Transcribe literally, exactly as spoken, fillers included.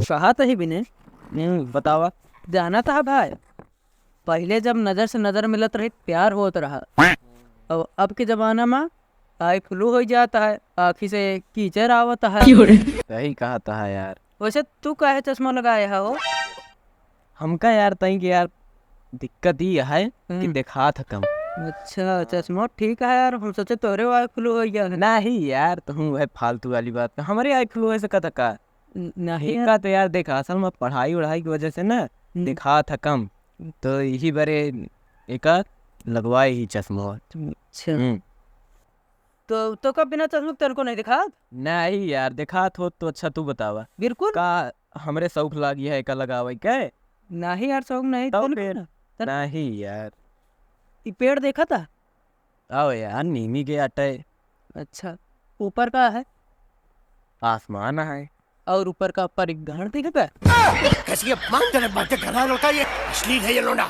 कहा तही बिने। हम्म, बतावा। जानत ह भाई, पहिले जब नजर से नजर मिलत रही, प्यार होत रहा। और अब के जमाना मा eye flu होइ जात है, आँखी से कीचड़ आवत है। क्यों रे? सही कहत ह यार। वैसे तू काहे चश्मा लगाए हो? हमका यार, तई के यार, दिक्कत ई है कि हम्म। देखात ह कम। अच्छा, चश्मा ठीक है यार, हम सोचे तोहरे eye flu होइ गया है। नहीं यार, तू वह फालतू वाली बात, हमरे eye flu होइ सकत ह का? न-, नहीं यार। एका तो यार देख, असल में पढ़ाई वढ़ाई की वजह से ना हम्म। देखात ह कम, तो यही बरे एका लगवाए ही चश्मा। अच्छा। हम्म। तो, तो का बिना चश्मा के तनको नहीं देखात? नहीं यार, देखात होत तो अच्छा, तू बतावा। बिल्कुल। का हमरे शौक लागी है एका लगावे के? नहीं यार, शौक नहीं, तब तनको फिर? ना। तन- नहीं यार। ई पेड़ देखा था? आओ यार, नीमी के आटे। अच्छा, ऊपर का है? आसमान है। और ऊपर का परिगण देखा था? कैसी अपमानजनक बातें कर रहा है लड़का ये। अश्लील है ये लोंडा।